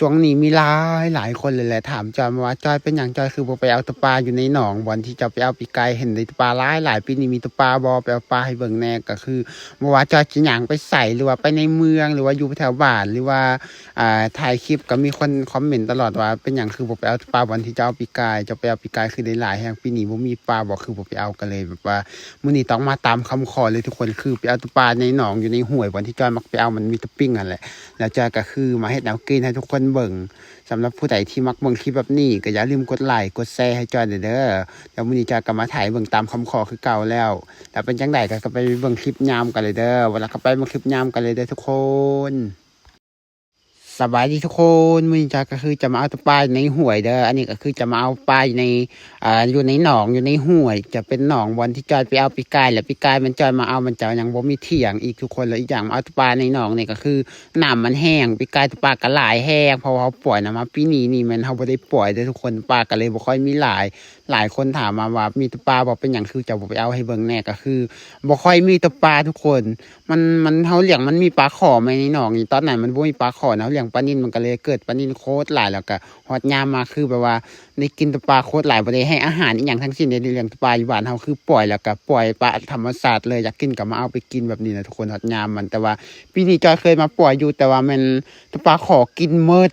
ຊ່ວງນີ້ມີຫຼາຍຫຼາຍຄົນເລີຍແຫຼະ ຖາມຈອຍມາວ່າ ຈອຍ ເປັນຫຍັງຈອຍຄືບໍ່ໄປເອົາຕະປາຢູ່ໃນໜອງ ບ່ອນທີ່ເຈົ້າໄປເອົາປີກາຍ ເຫັນໄດ້ຕະປາຫຼາຍໆ ປີນີ້ມີຕະປາບໍ່ ໄປເອົາປາໃຫ້ເບິ່ງແດ່. ກໍຄືບໍ່ວ່າຈອຍຈະຍ່າງໄປໃສ ຫຼືວ່າໄປໃນເມືອງ ຫຼືວ່າຢູ່ແຖວບ້ານ ຫຼືວ່າ ອ່າ ຖ່າຍຄລິບ ກໍມີຄົນຄອມເມັນຕະຫຼອດວ່າ ເປັນຫຍັງຄືບໍ່ໄປເອົາຕະປາບ່ອນທີ່ເຈົ້າເອົາປີກາຍ ເຈົ້າໄປເອົາປີກາຍຄືໄດ້ຫຼາຍແຮງ ປີນີ້ບໍ່ມີປາບໍ່ ຄືບໍ່ໄປເອົາ. ກໍເລີຍແບບວ່າ ມື້ນີ້ຕ້ອງມາຕາມຄຳຂໍເລີຍທຸກຄົນ ຄືໄປເອົາແຕ່ປາໃນໜອງ ຢູ່ໃນຫ້ວຍ ບ່ອນທີ່ຈອຍມັກໄປເອົາ ມັນມີແຕ່ປິງຫັ້ນແຫຼະ. ແລ້ວຈອຍກໍຄືມາເຮັດແນວກິນໃຫ້ທຸກຄົນເບິ່ງ. ສຳລັບຜູ້ໃດທີ່ມັກເບິ່ງຄລິບແບບນີ້ ກໍຢ່າລືມກົດໄລກົດແຊໃຫ້ຈອຍແດ່ເດີ. ແລ້ວມື້ນີ້ຈອຍກໍມາຖ່າຍເບິ່ງຕາມຄຳຂໍຄືເກົ່າແລ້ວ. ແລ້ວເປັນຈັ່ງໃດກໍ ກໍໄປເບິ່ງຄລິບຍາມກັນເລີຍເດີ. ເວລາກໍໄປເບິ່ງຄລິບຍາມກັນເລີຍເດີທຸກຄົນ. ສະບາຍດີທຸກຄົນ ມື້ນີ້ຈອຍກໍຄືຈະມາເອົາແຕ່ປາໃນຫ້ວຍເດີ. ອັນນີ້ກໍຄືຈະມາເອົາປາຢູ່ໃນ ອ່າ ຢູ່ໃນໜອງ ຢູ່ໃນຫ້ວຍ ຈະເປັນໜອງບ່ອນທີ່ຈອຍໄປເອົາປີກາຍ ແລ້ວປີກາຍມັນຈອຍມາເອົາ ມັນຈະຍັງບໍ່ມີຖຽງອີກທຸກຄົນ. ແລ້ວອີກຢ່າງມາເອົາແຕ່ປາໃນໜອງນີ້ກໍຄືນ້ຳມັນແຫ້ງ ປີກາຍແຕ່ປາກໍຫຼາຍແຮງ ເພາະວ່າເຮົາປ່ອຍນະ ມາປີນີ້ນີ້ແມ່ນເຮົາບໍ່ໄດ້ປ່ອຍເດີທຸກຄົນ ປາກໍເລີຍບໍ່ຄ່ອຍມີຫຼາຍ. ຫຼາຍຄົນຖາມມາວ່າ ມີແຕ່ປາບໍ່ ເປັນຫຍັງຄືເຈົ້າບໍ່ໄປເອົາໃຫ້ເບິ່ງແດ່? ກໍຄືບໍ່ຄ່ອຍມີແຕ່ປາທຸກຄົນ. ມັນ ມັນ ເຮົາລ້ຽງ ມັນມີປາຂໍໃໝ່ໃນໜອງນີ້ ຕອນນັ້ນມັນບໍ່ມີປາຂໍນະ ເຮົາລ້ຽງປານິນ ມັນກໍເລີຍເກີດປານິນໂຄດຫຼາຍ. ແລ້ວກໍຮອດຍາມມາຄືແບບວ່າໄດ້ກິນແຕ່ປາໂຄດຫຼາຍ ບໍ່ໄດ້ໃຫ້ອາຫານອີ່ຫຍັງທັງສິ້ນເດ. ລ້ຽງແຕ່ປາຢູ່ບ້ານເຮົາ ຄືປ່ອຍແລ້ວກໍປ່ອຍປາທຳມະຊາດເລີຍ ຢາກກິນກໍມາເອົາໄປກິນແບບນີ້ນະທຸກຄົນ. ຮອດຍາມມັນ ແຕ່ວ່າປີນີ້ຈອຍເຄີຍມາປ່ອຍຢູ່ ແຕ່ວ່າແມ່ນແຕ່ປາຂໍກິນໝົດ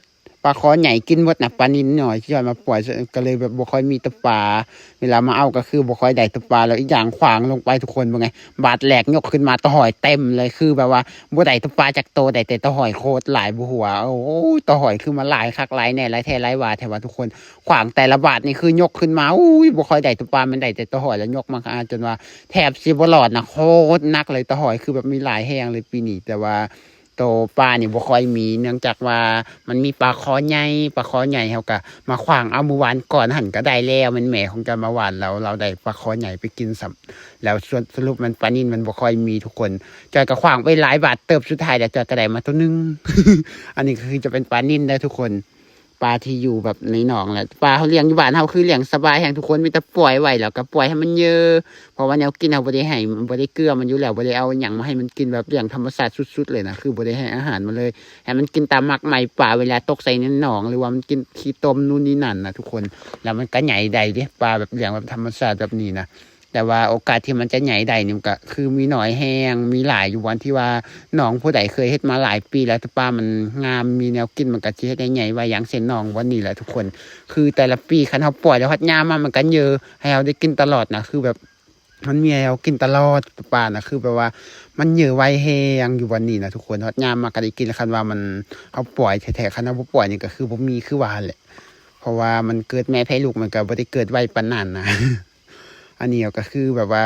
ປາຂໍໃຫຍ່ກິນໝົດນະ ປານິນນ້ອຍທີ່ຈອຍມາປ່ອຍ ກໍເລີຍແບບບໍ່ຄ່ອຍມີແຕ່ປາ. ເວລາມາເອົາກໍຄືບໍ່ຄ່ອຍໄດ້ແຕ່ປາ ແລ້ວອີກຢ່າງຂວາງລົງໄປທຸກຄົນເບິ່ງໄງ ບາດແຫຼກຍົກຂຶ້ນມາແຕ່ຫອຍເຕັມເລີຍ ຄືແບບວ່າບໍ່ໄດ້ແຕ່ປາຈັກໂຕ ໄດ້ແຕ່ແຕ່ຫອຍໂຄດຫຼາຍ ບໍ່ຮູ້ວ່າ ໂອ້ຍ ແຕ່ຫອຍຄືມາຫຼາຍຄັກຫຼາຍແນ່ ຫຼາຍແທ້ຫຼາຍວ່າແທ້ວ່າທຸກຄົນ. ຂວາງແຕ່ລະບາດນີ້ຄືຍົກຂຶ້ນມາ ໂອ້ຍ ບໍ່ຄ່ອຍໄດ້ແຕ່ປາ ແມ່ນໄດ້ແຕ່ແຕ່ຫອຍ ແລ້ວຍົກມາ ອ່າ ຈົນວ່າແທບຊິບໍ່ລອດນະ ໂຄດໜັກເລີຍ ແຕ່ຫອຍຄືແບບມີຫຼາຍແຮງເລີຍປີນີ້. ແຕ່ວ່າ ໂຕປານີ້ບໍ່ຄ່ອຍມີ ເນື່ອງຈາກວ່າມັນມີປາຄໍໃຫຍ່ ປາຄໍໃຫຍ່ເຮົາກະມາຂວາງເອົາມື້ວານກ່ອນຫັ້ນກະໄດ້ແລ້ວ ແມ່ນແມ່ຂອງຈອຍມາຫວ່ານແລ້ວ ລາວໄດ້ປາຄໍໃຫຍ່ໄປກິນຊ້ຳ. ແລ້ວສ່ວນສະຫຼຸບມັນປານິນມັນບໍ່ຄ່ອຍມີທຸກຄົນ ຈອຍກະຂວາງໄປຫຼາຍບາດເຕີບ ສຸດທ້າຍແລ້ວຈອຍກະໄດ້ມາໂຕໜຶ່ງ. ອັນນີ້ກະຄືຈະເປັນປານິນເດີທຸກຄົນ ປາທີ່ຢູ່ແບບໃນໜອງແຫຼະ. ປາເຮົາລ້ຽງຢູ່ບ້ານເຮົາຄືລ້ຽງສະບາຍແຮງທຸກຄົນ ມີແຕ່ປ່ອຍໄວ້ ແລ້ວກະປ່ອຍໃຫ້ມັນເຢີ ເພາະວ່າແນວກິນເຮົາບໍ່ໄດ້ໃຫ້ ບໍ່ໄດ້ເກືອມັນຢູ່ແລ້ວ ບໍ່ໄດ້ເອົາຫຍັງມາໃຫ້ມັນກິນ ແບບລ້ຽງທຳມະຊາດສຸດໆເລີຍນະ ຄືບໍ່ໄດ້ໃຫ້ອາຫານມັນເລີຍ ໃຫ້ມັນກິນຕາມໝາກໄມ້ປ່າ ເວລາຕົກໃສ່ໃນໜອງ ຫຼືວ່າມັນກິນຂີ້ຕົມນູ່ນນີ້ນັ້ນນະທຸກຄົນ. ແລ້ວມັນກະໃຫຍ່ໄດ້ເດ້ ປາແບບລ້ຽງແບບທຳມະຊາດແບບນີ້ນະ ແຕ່ວ່າໂອກາດທີ່ມັນຈະໃຫຍ່ໄດ້ນີ້ມັນກະຄືມີໜ້ອຍແຮງ ມີຫຼາຍຢູ່ບ່ອນທີ່ວ່າໜອງຜູ້ໃດເຄີຍເຮັດມາຫຼາຍປີແລ້ວ ແຕ່ປາມັນງາມ ມີແນວກິນ ມັນກະຊິເຮັດໃຫ້ໃຫຍ່ໄວ ຢ່າງເຊັ່ນໜອງບ່ອນນີ້ແຫຼະທຸກຄົນ. ຄືແຕ່ລະປີຄັນເຮົາປ່ອຍແລ້ວຮອດຍາມມາ ມັນກະເຢີ ໃຫ້ເຮົາໄດ້ກິນຕະຫຼອດນະ ຄືແບບ ມັນມີໃຫ້ເຮົາກິນຕະຫຼອດ ປານະ ຄືແບບວ່າມັນເຢີໄວແຮງຢູ່ບ່ອນນີ້ນະທຸກຄົນ. ຮອດຍາມມາກະໄດ້ກິນ ຄັນວ່າມັນ ເຮົາປ່ອຍແທ້ໆ ຄັນເຮົາບໍ່ປ່ອຍນີ້ກະຄືບໍ່ມີ ຄືວ່າຫັ້ນແຫຼະ ເພາະວ່າມັນເກີດແມ່ແພະລູກ ມັນກະບໍ່ໄດ້ເກີດໄວປານນັ້ນນະ. ອັນນີ້ກະຄືແບບວ່າ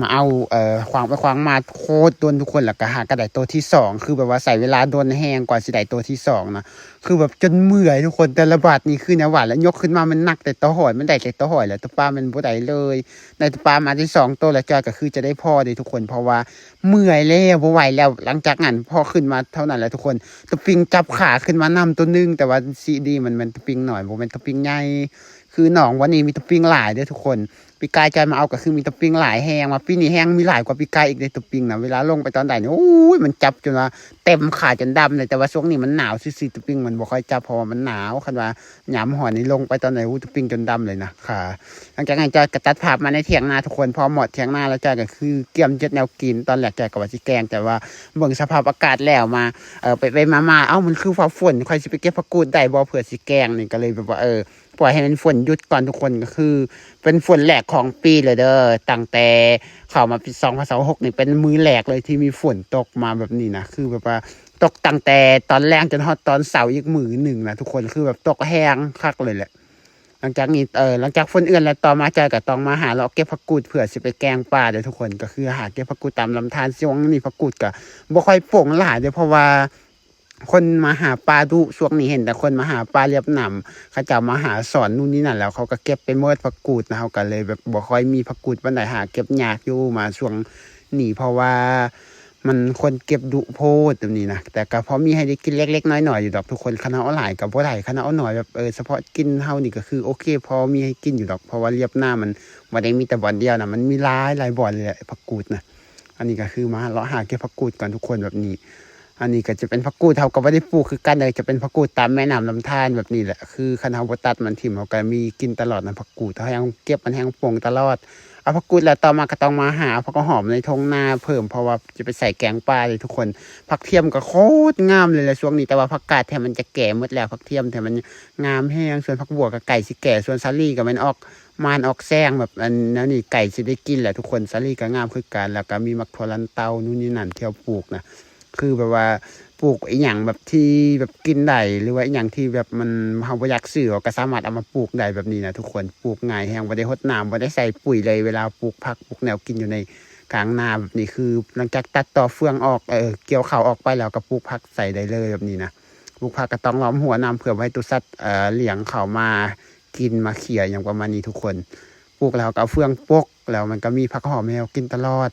ມາເອົາ ເອີ ຂວາງໄປຂວາງມາໂຄດດົນທຸກຄົນ ແລ້ວກະຫາກະໄດ້ໂຕທີສອງ ຄືແບບວ່າໃຊ້ເວລາດົນແຮງກວ່າຊິໄດ້ໂຕທີສອງນະ ຄືແບບຈົນເມື່ອຍທຸກຄົນ. ແຕ່ລະບາດນີ້ຄືແນວວ່າແຫຼະ ຍົກຂຶ້ນມາມັນໜັກແຕ່ຕະຫອຍ ມັນໄດ້ແຕ່ຕະຫອຍ ແລ້ວຕະປາມັນບໍ່ໄດ້ເລີຍ. ໄດ້ຕະປາມາໄດ້ສອງໂຕ ແລ້ວຈອຍກະຄືຈະໄດ້ພໍເດ້ທຸກຄົນ ເພາະວ່າເມື່ອຍແລ້ວ ບໍ່ໄຫວແລ້ວ. ຫຼັງຈາກນັ້ນພໍຂຶ້ນມາເທົ່ານັ້ນແຫຼະທຸກຄົນ ຕະປິງຈັບຂາຂຶ້ນມານຳໂຕໜຶ່ງ ແຕ່ວ່າສີດີມັນແມ່ນຕະປິງໜ້ອຍ ບໍ່ແມ່ນຕະປິງໃຫຍ່. ຄືໜອງບ່ອນນີ້ມີຕະປິງຫຼາຍເດີທຸກຄົນ ປີກາຍຈອຍມາເອົາກະຄືມີຕະປິງຫຼາຍແຮງ ມາປີນີ້ແຮງມີຫຼາຍກວ່າປີກາຍອີກເດ້ຕະປິງນະ. ເວລາລົງໄປຕອນໃດນີ້ ໂອ້ຍ ມັນຈັບຈົນວ່າເຕັມຂາຈົນດຳເລີຍ ແຕ່ວ່າຊ່ວງນີ້ມັນໜາວຊື່ໆ ຕະປິງມັນບໍ່ຄ່ອຍຈັບ ເພາະວ່າມັນໜາວ. ຄັນວ່າຍາມຮ້ອນນີ້ລົງໄປຕອນໃດ ໂອ້ ຕະປິງຈົນດຳເລີຍນະ ຂາ. ຫຼັງຈາກນັ້ນຈອຍກະຕັດພາບມາໃນຖຽງນາທຸກຄົນ ພໍມາຮອດຖຽງນາແລ້ວຈອຍກະຄືກຽມເຮັດແນວກິນ. ຕອນແລກຈອຍກະວ່າຊິແກງ ແຕ່ວ່າເບິ່ງສະພາບອາກາດແລ້ວມາ ເອີ ໄປໆມາໆ ເອົ້າ ມັນຄືຟ້າຝົນ ຂ້ອຍຊິໄປເກັບຜັກກູດໄດ້ບໍ່ ເພື່ອຊິແກງນີ້ ກະເລີຍແບບວ່າ ເອີ ປ່ອຍໃຫ້ມັນຝົນຢຸດກ່ອນທຸກຄົນ. ກະຄືເປັນຝົນແລກຂອງປີເລີຍເດີ ຕັ້ງແຕ່ເຂົ້າມາປີສອງພັນຊາວຫົກນີ້ ເປັນມື້ແລກເລີຍທີ່ມີຝົນຕົກມາແບບນີ້ນະ ຄືແບບວ່າຕົກຕັ້ງແຕ່ຕອນແລງຈົນຮອດຕອນເຊົ້າອີກມື້ໜຶ່ງນະທຸກຄົນ ຄືແບບຕົກແຮງຄັກເລີຍແຫຼະ. ຫຼັງຈາກນີ້ ເອີ ຫຼັງຈາກຝົນເອື້ອນແລ້ວ ຕໍ່ມາຈອຍກະຕ້ອງມາຫາເລາະເກັບຜັກກູດເພື່ອຊິໄປແກງປາເດີທຸກຄົນ ກະຄືຫາເກັບຜັກກູດຕາມລຳທານ. ຊ່ວງນີ້ຜັກກູດກະບໍ່ຄ່ອຍປົ່ງຫຼາຍເດີ ເພາະວ່າ ຄົນມາຫາປາດຸ ຊ່ວງນີ້ເຫັນແຕ່ຄົນມາຫາປາລຽບນ້ຳ ເຂົາເຈົ້າມາຫາສອນນູ່ນນີ້ນັ້ນ ແລ້ວເຂົາກະເກັບໄປໝົດຜັກກູດນະ. ເຮົາກະເລີຍແບບບໍ່ຄ່ອຍມີຜັກກູດປານໃດ ຫາເກັບຍາກຢູ່ມາຊ່ວງນີ້ ເພາະວ່າມັນຄົນເກັບດຸໂພດແບບນີ້ນະ. ແຕ່ກະພໍມີໃຫ້ໄດ້ກິນເລັກໆນ້ອຍໆຢູ່ດອກທຸກຄົນ ຄັນເຮົາເອົາຫຼາຍກະບໍ່ໄດ້ ຄັນເຮົາເອົາໜ້ອຍແບບ ເອີ ສະເພາະກິນເຮົານີ້ກະຄືໂອເຄ ພໍມີໃຫ້ກິນຢູ່ດອກ ເພາະວ່າລຽບນ້ຳມັນບໍ່ໄດ້ມີແຕ່ບ່ອນດຽວນະ ມັນມີຫຼາຍໆບ່ອນເລີຍແຫຼະຜັກກູດນະ. ອັນນີ້ກະຄືມາເລາະຫາເກັບຜັກກູດກ່ອນທຸກຄົນແບບນີ້. ອັນນີ້ກໍຈະເປັນຜັກກູດ ເຮົາກໍບໍ່ໄດ້ປູກຄືກັນເດ້ ຈະເປັນຜັກກູດຕາມແມ່ນ້ຳລຳທານແບບນີ້ແຫຼະ. ຄືຄັນເຮົາບໍ່ຕັດມັນຖິ້ມ ເຮົາກໍມີກິນຕະຫຼອດນະ ຜັກກູດ ເຮົາແຮງເກັບ ມັນແຮງປົ່ງຕະຫຼອດ. ເອົາຜັກກູດແລ້ວ ຕໍ່ມາກໍຕ້ອງມາຫາເອົາຜັກຫອມໃນທົ່ງນາເພີ່ມ ເພາະວ່າຈະໄປໃສ່ແກງປາເດ້ທຸກຄົນ. ຜັກທຽມກໍໂຄດງາມເລີຍແຫຼະຊ່ວງນີ້ ແຕ່ວ່າຜັກກາດແທ້ມັນຈະແກ່ໝົດແລ້ວ ຜັກທຽມແທ້ມັນງາມແຮງ. ສ່ວນຜັກບົວກໍໃກ້ຊິແກ່ ສ່ວນສາລີກໍແມ່ນອອກ ມານອອກແຊງແບບອັນແນວນີ້ ໃກ້ຊິໄດ້ກິນແຫຼະທຸກຄົນ. ສາລີກໍງາມຄືກັນ ແລ້ວກໍມີໝາກຖົ່ວລັນເຕົາ ນູ້ນນີ້ນັ້ນ ທີ່ເຮົາປູກນະ ຄືແບບວ່າປູກອີ່ຫຍັງແບບທີ່ແບບກິນໄດ້ ຫຼືວ່າອີ່ຫຍັງທີ່ແບບມັນ ເຮົາບໍ່ຢາກຊື້ ເຮົາກໍສາມາດເອົາມາປູກໄດ້ແບບນີ້ນະທຸກຄົນ. ປູກງ່າຍແຮງ ບໍ່ໄດ້ຫົດນ້ຳ ບໍ່ໄດ້ໃສ່ປຸ໋ຍເລີຍ ເວລາປູກຜັກ ປູກແນວກິນຢູ່ໃນກາງນາແບບນີ້. ຄືຫຼັງຈາກຕັດຕໍເຟືອງອອກ ເອີ ກ່ຽວເຂົ້າອອກໄປແລ້ວ ກໍປູກຜັກໃສ່ໄດ້ເລີຍແບບນີ້ນະ. ປູກຜັກກໍຕ້ອງລ້ອມຮົ້ວນຳ ເພື່ອບໍ່ໃຫ້ໂຕສັດ ເອີ ລ້ຽງເຂົ້າມາ ກິນມາເຂ້ຍຫຍັງປະມານນີ້ທຸກຄົນ. ປູກແລ້ວເຮົາກໍເອົາເຟືອງປົກ ແລ້ວມັນກໍມີຜັກຫອມໃຫ້ເຮົາກິນຕະຫຼອດ.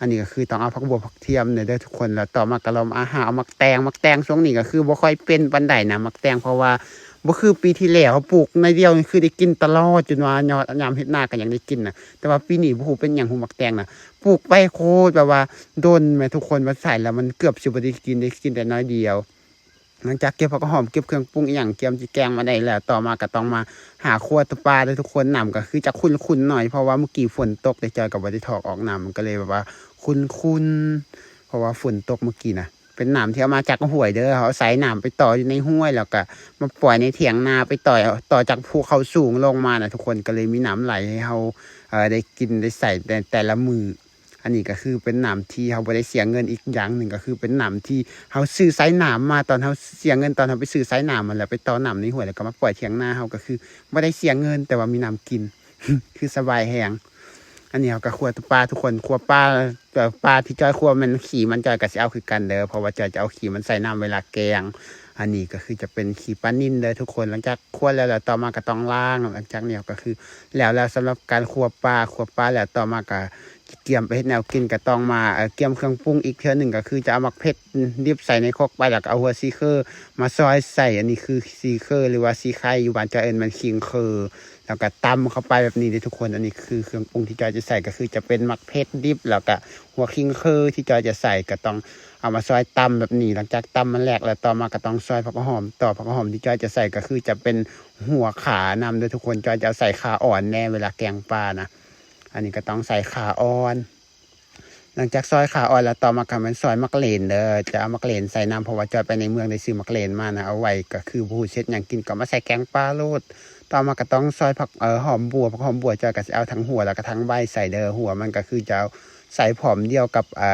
ອັນນີ້ກໍຄືຕ້ອງເອົາຜັກບົວຜັກທຽມເດີທຸກຄົນ. ແລ້ວຕໍ່ມາກໍລອມອາຫາ ເອົາໝາກແຕງ. ໝາກແຕງຊ່ວງນີ້ກໍຄືບໍ່ຄ່ອຍເປັນປານໃດນະ ໝາກແຕງ ເພາະວ່າບໍ່ຄືປີທີ່ແລ້ວ ເຮົາປູກໜ້ອຍດຽວນີ້ຄືໄດ້ກິນຕະຫຼອດ ຈົນວ່າຍາມເຮັດນາກໍຍັງໄດ້ກິນນະ. ແຕ່ວ່າປີນີ້ບໍ່ຮູ້ເປັນຫຍັງຫູໝາກແຕງນະ ປູກໄປໂຄດແບບວ່າດົນແມ້ທຸກຄົນ ມາໃສ່ແລ້ວມັນເກືອບຊິບໍ່ໄດ້ກິນ ໄດ້ກິນແຕ່ໜ້ອຍດຽວ. ຫຼັງຈາກເກັບຜັກຫອມ ເກັບເຄື່ອງປຸງອີ່ຫຍັງ ກຽມຊິແກງມາໄດ້ແລ້ວ ຕໍ່ມາກໍຕ້ອງມາຫາຂົ້ວຕະປາເດີທຸກຄົນ. ນ້ຳກໍຄືຈະຂຸ້ນໆໜ້ອຍ ເພາະວ່າມື້ກີ້ຝົນຕົກເດ້ ຈ້ອຍກໍບໍ່ໄດ້ຖອກອອກນ້ຳ ມັນກໍເລີຍແບບວ່າຂຸ້ນໆ ເພາະວ່າຝົນຕົກມື້ກີ້ນະ. ເປັນນ້ຳທີ່ເອົາມາຈາກຫ້ວຍເດີ ເຮົາໃສ່ນ້ຳໄປຕໍ່ຢູ່ໃນຫ້ວຍ ແລ້ວກໍມາປ່ອຍໃນຖຽງນາ ໄປຕໍ່ ຕໍ່ຈາກພູເຂົາສູງລົງມານະທຸກຄົນ ກໍເລີຍມີນ້ຳໄຫຼໃຫ້ເຮົາ ເອີ ໄດ້ກິນໄດ້ໃຊ້ໃນແຕ່ລະມື້. ອັນນີ້ກໍຄືເປັນນ້ຳທີ່ເຮົາບໍ່ໄດ້ເສຍເງິນ. ອີກຢ່າງໜຶ່ງກໍຄືເປັນນ້ຳທີ່ເຮົາຊື້ສາຍນ້ຳມາ ຕອນເຮົາເສຍເງິນຕອນເຮົາໄປຊື້ສາຍນ້ຳຫັ້ນແຫຼະ ໄປຕໍ່ນ້ຳໃນຫ້ວຍ ແລ້ວກໍມາປ່ອຍຖຽງນາເຮົາ ກໍຄືບໍ່ໄດ້ເສຍເງິນ ແຕ່ວ່າມີນ້ຳກິນ ຄືສະບາຍແຮງ. ອັນນີ້ເຮົາກໍຂົ້ວແຕ່ປາທຸກຄົນ ຂົ້ວປາ ແຕ່ປາທີ່ຈ້ອຍຂົ້ວແມ່ນຂີ້ມັນ ຈ້ອຍກໍຊິເອົາຄືກັນເດີ ເພາະວ່າຈ້ອຍຈະເອົາຂີ້ມັນໃສ່ນ້ຳເວລາແກງ. ອັນນີ້ກໍຄືຈະເປັນຂີ້ປານິນເດີທຸກຄົນ. ຫຼັງຈາກຂົ້ວແລ້ວ ແລ້ວຕໍ່ມາກໍຕ້ອງລ້າງ. ຫຼັງຈາກນີ້ກໍຄືແລ້ວແລ້ວສຳລັບການຂົ້ວປາ ຂົ້ວປາແລ້ວ ຕໍ່ມາກໍ ກຽມໄປເຮັດແນວກິນ ກໍຕ້ອງມາ ເອີ ກຽມເຄື່ອງປຸງອີກເທື່ອໜຶ່ງ ກໍຄືຈະເອົາໝາກເຜັດດິບໃສ່ໃນຄົກໄປ ແລ້ວກໍເອົາຫົວຊີເຄີມາຊອຍໃສ່. ອັນນີ້ຄືຊີເຄີ ຫຼືວ່າຊີໄຄ ຢູ່ບ້ານຈ້ອຍເອີ້ນແມ່ນຄີງເຄີ ແລ້ວກໍຕຳເຂົ້າໄປແບບນີ້ເດ້ທຸກຄົນ. ອັນນີ້ຄືເຄື່ອງປຸງທີ່ຈ້ອຍຈະໃສ່ ກໍຄືຈະເປັນໝາກເຜັດດິບ ແລ້ວກໍຫົວຄີງເຄີທີ່ຈ້ອຍຈະໃສ່ ກໍຕ້ອງເອົາມາຊອຍຕຳແບບນີ້. ຫຼັງຈາກຕຳມັນແຫຼກແລ້ວ ຕໍ່ມາກໍຕ້ອງຊອຍຜັກຫອມຕໍ່. ຜັກຫອມທີ່ຈ້ອຍຈະໃສ່ ກໍຄືຈະເປັນຫົວຂານຳເດີທຸກຄົນ ຈ້ອຍຈະເອົາໃສ່ຂາອ່ອນແດ່ເວລາແກງປານະ. ອັນນີ້ກໍຕ້ອງໃສ່ຂາອ່ອນ. ຫຼັງຈາກຊອຍຂາອ່ອນແລ້ວ ຕໍ່ມາກໍແມ່ນຊອຍໝາກເຫຼນເດີ ຈະເອົາໝາກເຫຼນໃສ່ນຳ ເພາະວ່າຈ້ອຍໄປໃນເມືອງໄດ້ຊື້ໝາກເຫຼນມານະ ເອົາໄວ້ກໍຄືບໍ່ຮູ້ຊິເຮັດຫຍັງກິນ ກໍເອົາມາໃສ່ແກງປາໂລດ. ຕໍ່ມາກໍຕ້ອງຊອຍຜັກ ເອີ ຫອມບົວ ຜັກຫອມບົວ ຈ້ອຍກໍຊິເອົາທັງຫົວ ແລ້ວກໍທັງໃບໃສ່ເດີ. ຫົວມັນກໍຄືຈະເອົາໃສ່ພ້ອມດຽວກັບ ເອີ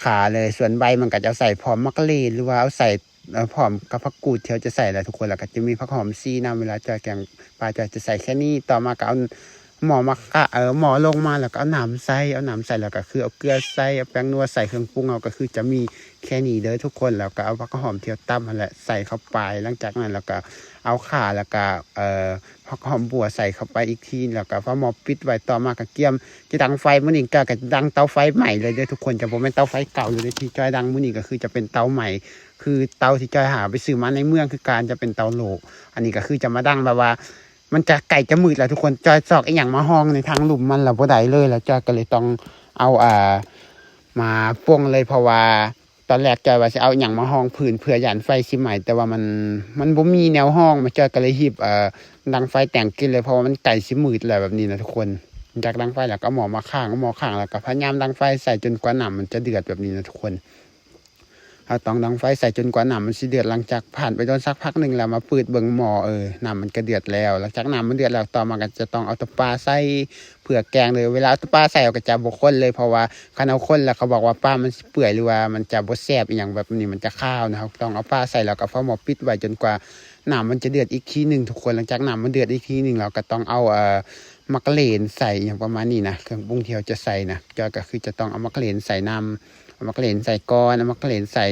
ຂາເລີຍ ສ່ວນໃບມັນກໍຈະເອົາໃສ່ພ້ອມໝາກເຫຼນ ຫຼືວ່າເອົາໃສ່ ເອີ ພ້ອມກັບຜັກກູດທີ່ເຮົາຈະໃສ່ແຫຼະທຸກຄົນ. ແລ້ວກໍຈະມີຜັກຫອມຊີນຳ ເວລາຈອຍແກງປາ ຈອຍຈະໃສ່ແຄ່ນີ້. ຕໍ່ມາກໍເອົາໝໍ້ມາຄະ ເອີ ໝໍ້ລົງມາ ແລ້ວກໍເອົານ້ຳໃສ່ ເອົານ້ຳໃສ່ ແລ້ວກໍຄືເອົາເກືອໃສ່ ເອົາແປ້ງນົວໃສ່ ເຄື່ອງປຸງເຮົາກໍຄືຈະມີແຄ່ນີ້ເດີທຸກຄົນ. ແລ້ວກໍເອົາຜັກຫອມທີ່ເຮົາຕຳຫັ້ນແຫຼະໃສ່ເຂົ້າໄປ. ຫຼັງຈາກນັ້ນແລ້ວກໍເອົາຂ່າ ແລ້ວກໍ ເອີ ຜັກຫອມບົວໃສ່ເຂົ້າໄປອີກທີ ແລ້ວກໍຝາໝໍ້ປິດໄວ້. ຕໍ່ມາກໍກຽມຈະດັງໄຟ. ມື້ນີ້ຈອຍກໍດັງເຕົາໄຟໃໝ່ເລີຍເດີທຸກຄົນ ຈະບໍ່ແມ່ນເຕົາໄຟເກົ່າເລີຍເດ້ ທີ່ຈອຍດັງມື້ນີ້ກໍຄືຈະເປັນເຕົາໃໝ່ ຄືເຕົາທີ່ຈອຍຫາໄປຊື້ມາໃນເມືອງຄືກັນ ຈະເປັນເຕົາໂຫຼ. ອັນນີ້ກໍຄືຈະມາດັງແບບວ່າ ມັນຈະໃກ້ຈະມືດແລ້ວທຸກຄົນ ຈອຍຊອກອີ່ຫຍັງມາຫ້ອງໃນທາງລຸ່ມມັນແລ້ວບໍ່ໄດ້ເລີຍ ແລ້ວຈອຍກໍເລີຍຕ້ອງເອົາ ອ່າ ມາປົງເລີຍ ເພາະວ່າຕອນແລກຈອຍວ່າຊິເອົາອີ່ຫຍັງມາຫ້ອງພື້ນ ເພື່ອຢ້ານໄຟຊິໄໝ້ ແຕ່ວ່າມັນ ມັນບໍ່ມີແນວຫ້ອງ ມາຈອຍກໍເລີຍຮີບ ເອີ ດັງໄຟແຕ່ງກິນເລີຍ ເພາະວ່າມັນໃກ້ຊິມືດແລ້ວແບບນີ້ນະທຸກຄົນ. ຈາກດັງໄຟແລ້ວກໍເອົາໝໍ້ມາຄ້າງ ເອົາໝໍ້ຄ້າງແລ້ວກໍພະຍາຍາມດັງໄຟໃສ່ຈົນກວ່ານ້ຳມັນຈະເດືອດແບບນີ້ນະທຸກຄົນ. ເຮົາຕ້ອງດັງໄຟໃສ່ຈົນກວ່ານ້ຳມັນຊິເດືອດ. ຫຼັງຈາກຜ່ານໄປໂດນສັກພັກໜຶ່ງແລ້ວ ມາເປີດເບິ່ງໝໍ້ ເອີ ນ້ຳມັນກະເດືອດແລ້ວ. ຫຼັງຈາກນ້ຳມັນເດືອດແລ້ວ ຕໍ່ມາກໍຈະຕ້ອງເອົາຕຳປາໃສ່ເພື່ອແກງເດີ. ເວລາເອົາຕຳປາໃສ່ ເຮົາກໍຈະບໍ່ຄົນເລີຍ ເພາະວ່າຄັນເຮົາຄົນແລ້ວ ເຂົາບອກວ່າປາມັນຊິເປື່ອຍ ຫຼືວ່າມັນຈະບໍ່ແຊບອີ່ຫຍັງແບບນີ້ ມັນຈະຄາວນະ. ເຮົາຕ້ອງເອົາປາໃສ່ແລ້ວກໍຝາໝໍ້ປິດໄວ້ຈົນກວ່ານ້ຳມັນຈະເດືອດອີກທີໜຶ່ງທຸກຄົນ. ຫຼັງຈາກນ້ຳມັນເດືອດອີກທີໜຶ່ງ ເຮົາກໍຕ້ອງເອົາ ເອີ ໝາກເຫຼນໃສ່ ອີ່ຫຍັງປະມານນີ້ນະ ເຄື່ອງປຸງທີ່ເຮົາຈະໃສ່ນະ. ຈອຍກໍຄືຈະຕ້ອງເອົາໝາກເຫຼນໃສ່ນຳ ເອົາໝາກເຫຼນໃສ່ກ່ອນ ເອົາໝາກເຫຼນໃສ່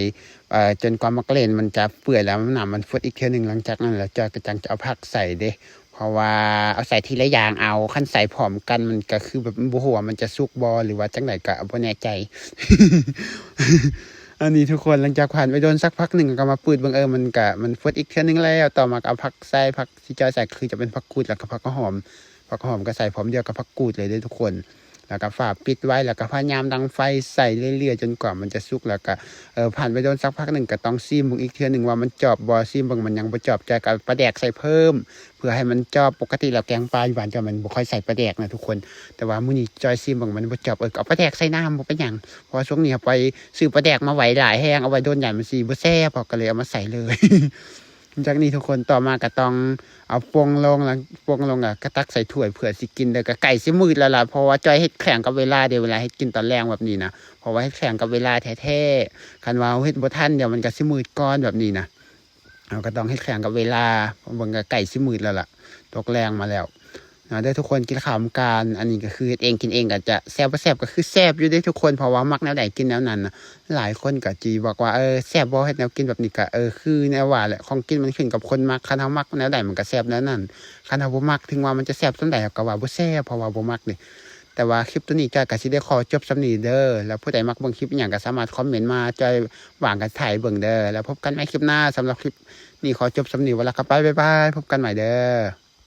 ເອີ ຈົນກວ່າໝາກເຫຼນມັນຈະເປື່ອຍແລ້ວ ນ້ຳມັນຟົດອີກເທື່ອໜຶ່ງ. ຫຼັງຈາກນັ້ນແລ້ວ ຈອຍກໍຈັ່ງຈະເອົາຜັກໃສ່ເດ້ ເພາະວ່າເອົາໃສ່ທີລະຢ່າງເອົາ ຄັນໃສ່ພ້ອມກັນມັນກໍຄືແບບບໍ່ຮູ້ວ່າມັນຈະສຸກບໍ່ ຫຼືວ່າຈັ່ງໃດກໍບໍ່ແນ່ໃຈ. ອັນນີ້ທຸກຄົນ ຫຼັງຈາກຜ່ານໄປໂດນສັກພັກໜຶ່ງ ກໍມາປືດເບິ່ງ ເອີ ມັນກໍ ມັນຟົດອີກເທື່ອໜຶ່ງແລ້ວ. ຕໍ່ມາກໍເອົາຜັກໃສ່ ຜັກທີ່ຈອຍໃສ່ກໍຄືຈະເປັນຜັກກູດ ແລ້ວກໍຜັກຫອມ ຜັກຫອມກໍໃສ່ພ້ອມດຽວກັບຜັກກູດເລີຍເດ້ທຸກຄົນ. ແລ້ວກໍຝາປິດໄວ້ ແລ້ວກໍພະຍາຍາມດັງໄຟໃສ່ເລື້ອຍໆ ຈົນກວ່າມັນຈະສຸກ ແລ້ວກໍ ເອີ ຜ່ານໄປໂດນສັກພັກໜຶ່ງ ກໍຕ້ອງຊີມເບິ່ງອີກເທື່ອໜຶ່ງວ່າມັນຈອບບໍ່ ຊີມເບິ່ງມັນຍັງບໍ່ຈອບ ຈອຍກໍເອົາປາແດກໃສ່ເພີ່ມ ເພື່ອໃຫ້ມັນຈອບ. ປົກກະຕິແລ້ວແກງປາຢູ່ບ້ານຈອຍມັນບໍ່ຄ່ອຍໃສ່ປາແດກນະທຸກຄົນ ແຕ່ວ່າມື້ນີ້ຈອຍຊີມເບິ່ງມັນບໍ່ຈອບ ເອີ ກໍເອົາປາແດກໃສ່ນຳ ບໍ່ເປັນຫຍັງ ເພາະວ່າຊ່ວງນີ້ຂ້ອຍໄປຊື້ປາແດກມາໄວ້ຫຼາຍແຮງ ເອົາໄວ້ດົນຢ້ານມັນຊິບໍ່ແຊບ ເຮົາກໍເລີຍເອົາມາໃສ່ເລີຍ. ຫຼັງຈາກນີ້ທຸກຄົນ ຕໍ່ມາກໍຕ້ອງເອົາປົ່ງລົງ ແລ້ວປົ່ງລົງກໍຕັກໃສ່ຖ້ວຍເພື່ອຊິກິນເດີ ກໍໃກ້ຊິມືດແລ້ວລະ ເພາະວ່າຈອຍເຮັດແຂ່ງກັບເວລາເດ ເວລາເຮັດກິນຕອນແລງແບບນີ້ນະ ເພາະວ່າເຮັດແຂ່ງກັບເວລາແທ້ໆ ຄັນວ່າເຮົາເຮັດບໍ່ທັນ ດຽວມັນກໍຊິມືດກ່ອນແບບນີ້ນະ ເຮົາກໍຕ້ອງເຮັດແຂ່ງກັບເວລາ ເບິ່ງກໍໃກ້ຊິມືດແລ້ວລະ ຕົກແລງມາແລ້ວ ເນາະເດີທຸກຄົນ ກິນເຂົ້ານຳກັນ. ອັນນີ້ກໍຄືເຮັດເອງກິນເອງ ກໍຈະແຊບບໍ່ແຊບກໍຄືແຊບຢູ່ເດ້ທຸກຄົນ ເພາະວ່າມັກແນວໃດກິນແນວນັ້ນນະ. ຫຼາຍຄົນກໍຊິບອກວ່າ ເອີ ແຊບບໍ່ ເຮັດແນວກິນແບບນີ້ ກໍ ເອີ ຄືແນວວ່າແຫຼະ ຂອງກິນມັນຂຶ້ນກັບຄົນມັກ ຄັນເຮົາມັກແນວໃດມັນກໍແຊບແນວນັ້ນ ຄັນເຮົາບໍ່ມັກ ເຖິງວ່າມັນຈະແຊບສ່ຳໃດ ເຮົາກໍວ່າບໍ່ແຊບ ເພາະວ່າບໍ່ມັກເດ້. ແຕ່ວ່າຄລິບໂຕນີ້ຈອຍກໍຊິໄດ້ຂໍຈົບສ່ຳນີ້ເດີ ແລ້ວຜູ້ໃດມັກເບິ່ງຄລິບອີ່ຫຍັງກໍສາມາດຄອມເມັນມາ ຈອຍຫວ່າງກັນຖ່າຍເບິ່ງເດີ ແລ້ວພົບກັນໃໝ່ຄລິບໜ້າ. ສຳລັບຄລິບນີ້ຂໍຈົບສ່ຳນີ້ ວ່າແລ້ວກໍໄປ ບາຍບາຍ ພົບກັນໃໝ່ເດີ.